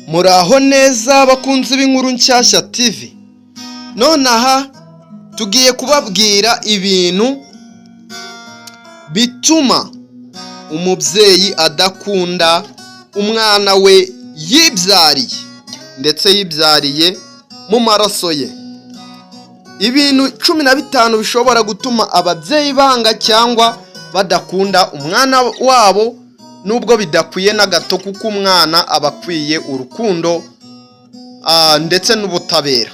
Muraho neza, bakunzi b'Inkuru Nshyashya TV. Nonaha tugiye kubabwira ibintu bituma umubyeyi adakunda umwana we yibyariye, ndetse yibyariye mu maraso ye. Ibintu 15 bishobora gutuma ababyeyi banga cyangwa badakunda umwana wabo, nubwo bidakwiye na gato, kuko umwana aba akwiye urukundo ndetse n'ubutabera.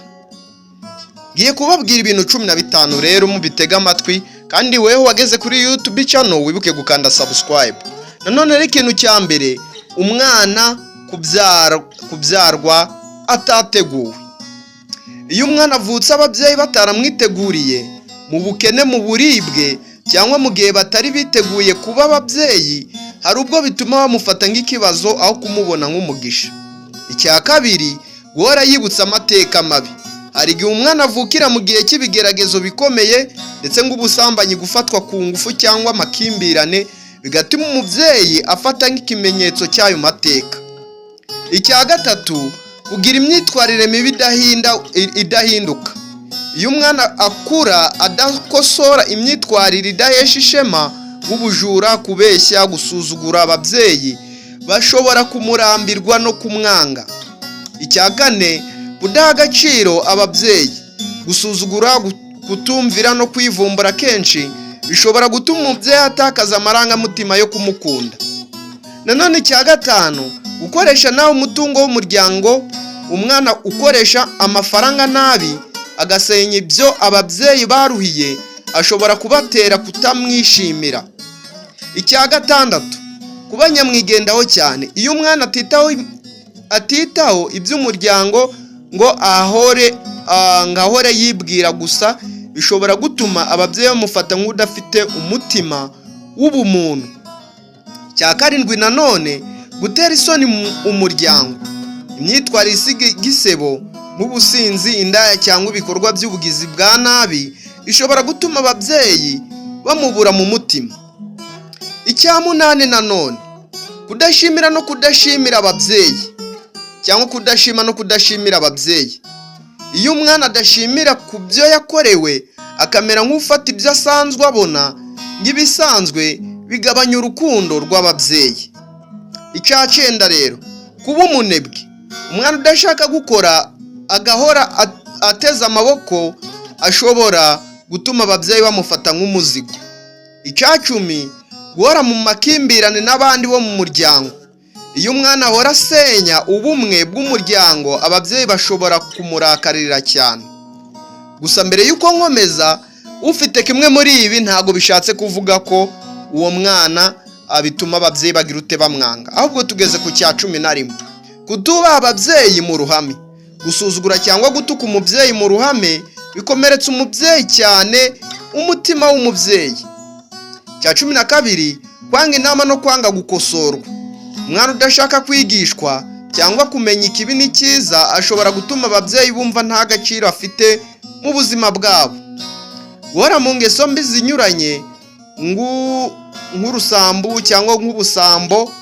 Ngiye kubabwira ibintu 15 rero, mubitege amatwi. Kandi weho wageze kuri YouTube channel, wibuke gukanda subscribe. Nanone rero, ikintu cya mbere: umwana kubyarwa atateguwe. Iyo umwana avutse ababyeyi bataramwiteguriye, mu bukene, mu buribwe, cyangwa mu gihe batari biteguye kuba ababyeyi, hari ubwo bituma bamufata nk'ikibazo aho kumubona nk'umugisha. Icya kabiri: guhora yibutsa amateka mabi. Hari igihe umwana avukira mu gihe cy'ibigeragezo bikomeye, ndetse nk'ubusambanyi, gufatwa ku ngufu cyangwa amakimbirane, bigatuma umubyeyi afata nk'ikimenyetso cy'ayo mateka. Icya gatatu: kugira imyitwarire mibi idahinduka. Iyo umwana akura adakosora imyitwarire idahesha ishema, nk'ubujura, kubeshya, gusuzugura ababyeyi, bashobora kumurambirwa no kumwanga. Icya kane: kudaha agaciro ababyeyi. Gusuzugura, kutumvira no kwivumbura kenshi bishobora gutuma umubyeyi atakaza amarangamutima yo kumukunda. Nanone icya gatanu: gukoresha nawe umutungo w'umuryango. Umwana ukoresha amafaranga nabi, agasenya ibyo ababyeyi baruhiye, ashobora kubatera kutamwishimira. Icya gatandatu: kuba nyamwigendaho cyane. Iyo umwana atitaho iby'umuryango ngo ahore yibwira gusa, bishobora gutuma ababyeyi bamufata nk'udafite umutima w'ubumuntu. Cya karindwi nanone: gutera isoni umuryango. Imyitwarire isiga igisebo, nk'ubusinzi, indaya cyangwa ibikorwa by'ubugizi bwa nabi, ishobora gutuma ababyeyi bamubura mu mutima. Icya munani nanone: kudashimira no kudashimira ababyeyi, cyangwa kudashima no kudashimira ababyeyi. Iyo umwana adashimira ku byo yakorewe, akamera nk'ufata ibyo asanzwe abona nk'ibisanzwe, bigabanya urukundo rw'ababyeyi. Icya cyenda rero: kuba umunebwe. Umwana udashaka gukora, agahora ateze amaboko, ashobora gutuma ababyeyi bamufata nk'umuzigo. Icya 10: guhora mu makimbirane n'abandi bo mu muryango. Iyo umwana ahora asenya ubumwe bw'umuryango, ababyeyi bashobora kumurakarira cyane. Gusa mbere y'uko nkomeza, ufite kimwe muri ibi, ntabwo bishatse kuvuga ko uwo mwana bituma ababyeyi bagira ute? Bamwanga. Ahubwo tugeze ku cya 11: kutubaha ababyeyi mu ruhame. Gusuzugura cyangwa gutuka umubyeyi mu ruhame bikomeretsa umubyeyi cyane, umutima w'umubyeyi. Cya 12: kwanga inama no kwanga gukosorwa. Umwana udashaka kwigishwa cyangwa kumenya ikibi n'icyiza ashobora gutuma ababyeyi bumva nta gaciro afite mu buzima bwabo. Guhora mu ngeso mbi zinyuranye, nk'urusambu cyangwa nk'ubusambo,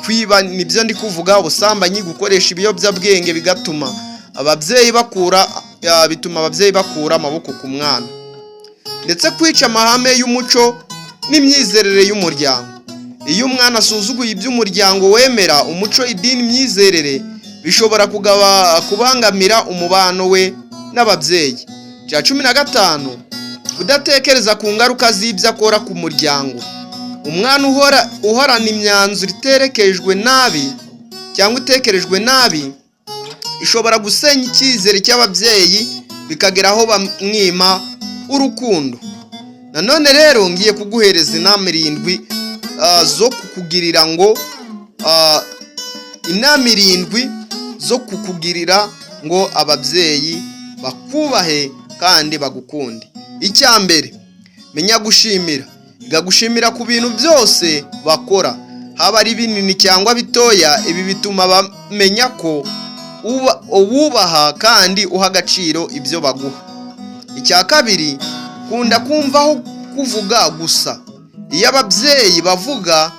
kwiba nibyo ndi kuvuga, ubusambanyi, gukoresha ibiyobyabwenge, bigatuma ababyeyi bakura bituma ababyeyi bakura amaboko ku mwana. Ndetse kwica amahame y'umuco n'imyizerere y'umuryango. Iyo umwana asuzuguye iby'umuryango wemera, umuco, idini, imyizerere, bishobora kubangamira umubano we n'ababyeyi. Cya 15: kudatekereza ku ngaruka z'ibyo akora ku muryango. Umwana uhorana imyanzuro iterekejwe nabi cyangwa itekerejwe nabi ishobora gusenya icyizere cy'ababyeyi, bikagera aho bamwima urukundo. Nanone rero ngiye kuguhereza inama irindwi zo kukugirira ngo inama irindwi zo kukugirira ngo ababyeyi bakubahe kandi bagukunde. Icya mbere: menya gushimira. Iga gushimira ku bintu byose bakora, haba ari binini cyangwa bitoya. Ibi bituma bamenya ko ububaha kandi uha agaciro ibyo baguha. Icya kabiri: kunda kumvaho kuvuga gusa. Iyo ababyeyi bavuga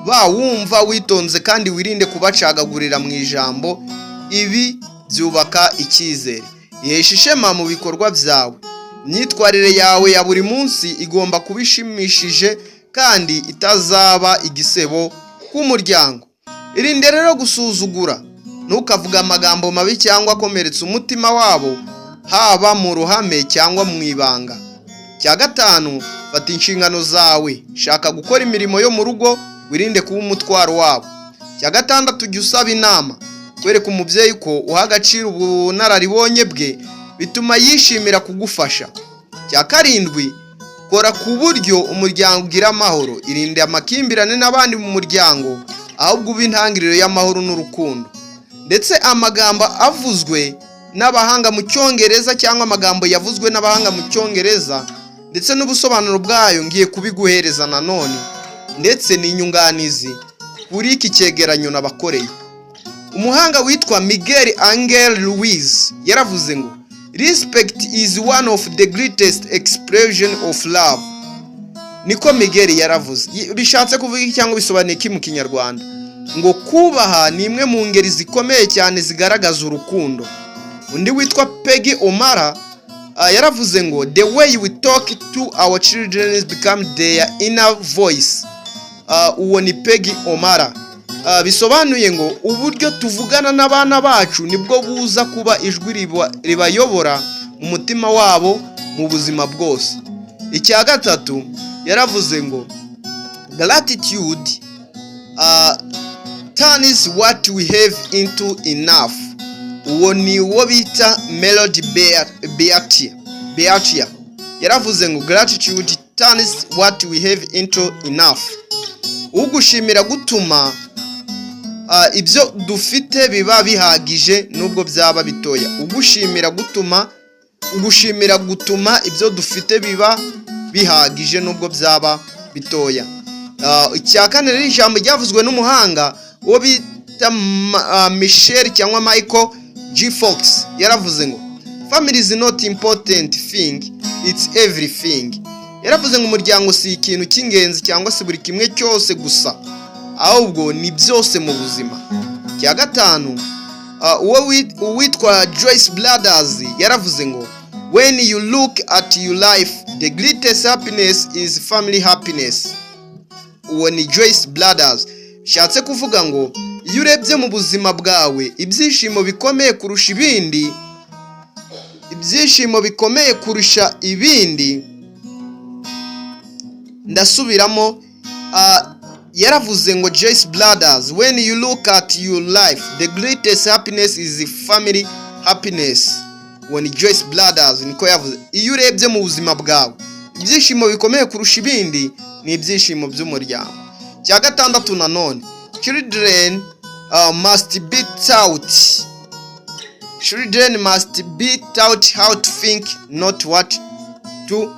Ba wumva witonze kandi wirinde kubacagagurira mu ijambo. Ibi byubaka icyizere. Ihesha ishema mu bikorwa byawe. Imyitwarire yawe ya buri munsi igomba kuba ishimishije kandi itazaba igisebo k'umuryango. Irinde rero gusuzugura. Ntukavuge amagambo mabi cyangwa akomeretsa umutima wabo, haba mu ruhame cyangwa mu ibanga. Cya gatanu, fata inshingano zawe. Shaka gukora imirimo yo mu rugo, wirinde kuba umutwaro wabo. Cya gatandatu, jya usaba inama. Kwereka umubyeyi ko uha agaciro ubunararibonye bwe bituma yishimira kugufasha. Cya karindwi, kora ku buryo umuryango ugira amahoro. Irinde amakimbirane n'abandi mu muryango, ahubwo ube intangiriro y'amahoro n'urukundo. Ndetse amagambo avuzwe n'abahanga mu Cyongereza, cyangwa amagambo yavuzwe n'abahanga mu Cyongereza, ndetse n'ubusobanuro bwayo ngiye kubiguhereza nanone, ndetse n'inyunganizi kuri iki cyegeranyo nabakoreye. Umuhanga witwa Miguel Angel Ruiz yaravuze ngo: "Respect is one of the greatest expression of love." Niko Miguel yaravuze. Bishatse kuvuga iki cyangwa bisobanuye iki mu Kinyarwanda? Ngo kubaha ni imwe mu ngeri zikomeye cyane zigaragaza urukundo. Undi witwa Peggy O'Mara yaravuze ngo: "The way we talk to our children become their inner voice." Uwo ni Peggy O'Mara. Bisobanuye ngo uburyo tuvugana n'abana bacu nibwo buza kuba ijwi ribayobora mu mutima wabo mu buzima bwose. Icya gatatu, yaravuze ngo: "Gratitude turns what we have into enough." Uwo ni uwo bita Melody Beatia. Yaravuze ngo: "Gratitude turns what we have into enough." Ugushimira gutuma ibyo dufite biba bihagije nubwo byaba bitoya. Ugushimira gutuma ibyo dufite biba bihagije nubwo byaba bitoya. Icya kane rero, ijambo ryavuzwe n'umuhanga uwo bita Michel cyangwa Michael G Fox, yaravuze ngo: "Family is not important thing, it's everything." Yaravuze ngo umuryango si ikintu cy'ingenzi cyangwa se buri kimwe cyose gusa, ahubwo ni byose mu buzima. Icya gatanu, uwitwa Joyce Brothers yaravuze ngo: "When you look at your life, the greatest happiness is family happiness." Uwo ni Joyce Brothers. Bishatse kuvuga ngo iyo urebye mu buzima bwawe, ibyishimo bikomeye kurusha ibindi, ibyishimo bikomeye kurusha ibindi, ndasubiramo, yaravuze ngo, Joyce Brothers: "When you look at your life, the greatest happiness is family happiness." Uwo ni Joyce Brothers, niko yavuze. Iyo urebye mu buzima bwawe, ibyishimo bikomeye kurusha ibindi ni ibyishimo by'umuryango. Cya gatandatu nanone, children must be taught how to think, not what to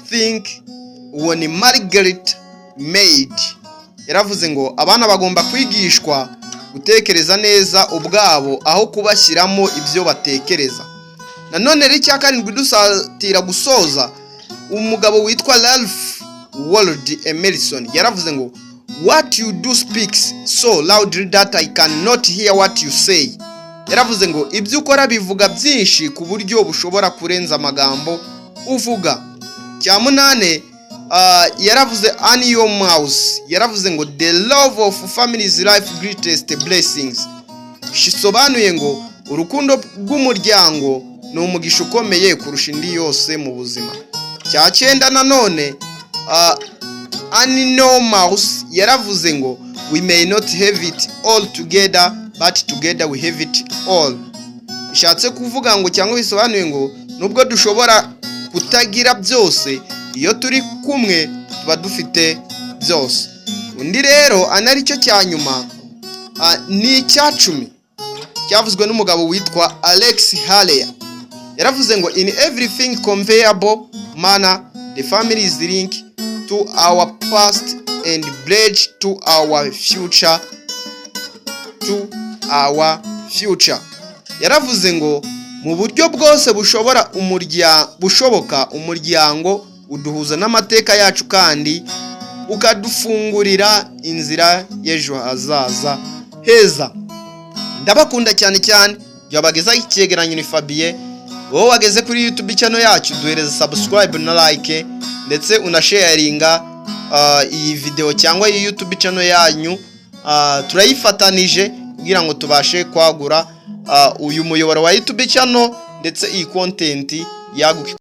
think. Uwo ni Margaret Mead. Yaravuze ngo abana bagomba kwigishwa gutekereza neza ubwabo aho kubashyiramo ibyo batekereza. Nanone rero, icya karindwi, dusatira gusoza, umugabo witwa Ralph Waldo Emerson yaravuze ngo: "What you do speaks so loudly that I cannot hear what you say." Yaravuze ngo ibyo ukora bivuga byinshi ku buryo bushobora kurenza amagambo uvuga. Cya munane, yaravuze, Annie Mouse yaravuze ngo: "The love of family is life greatest blessings." Bisobanuye ngo urukundo rw'umuryango ni umugisha ukomeye kurusha indi yose mu buzima. Cya cyenda nanone, Annie Mouse yaravuze ngo: "We may not have it all together, but together we have it all." Bishatse kuvuga ngo cyangwa bisobanuye ngo nubwo dushobora kutagira byose, iyo turi kumwe tuba dufite byose. Undi rero anari cyo cya nyuma, ni icya 10, cyavuzwe n'umugabo witwa Alex Haley. Yaravuze ngo: "In everything conceivable manner, the family is link to our past and bridge to our future, to our future." Yaravuze ngo mu buryo bwose bushobora bushoboka, umuryango uduhuza n'amateka yacu kandi ukadufungurira inzira y'ejo hazaza heza. Ndabakunda cyane cyane. Byabagezaho icyegeranyo ni Fabien. Wowe wageze kuri YouTube channel yacu, duhereza subscribe na like, ndetse unasharinga iyi video cyangwa iyi YouTube channel yanyu. Turayifatanije kugira ngo tubashe kwagura uyu muyoboro wa YouTube channel, ndetse iyi content yaguke.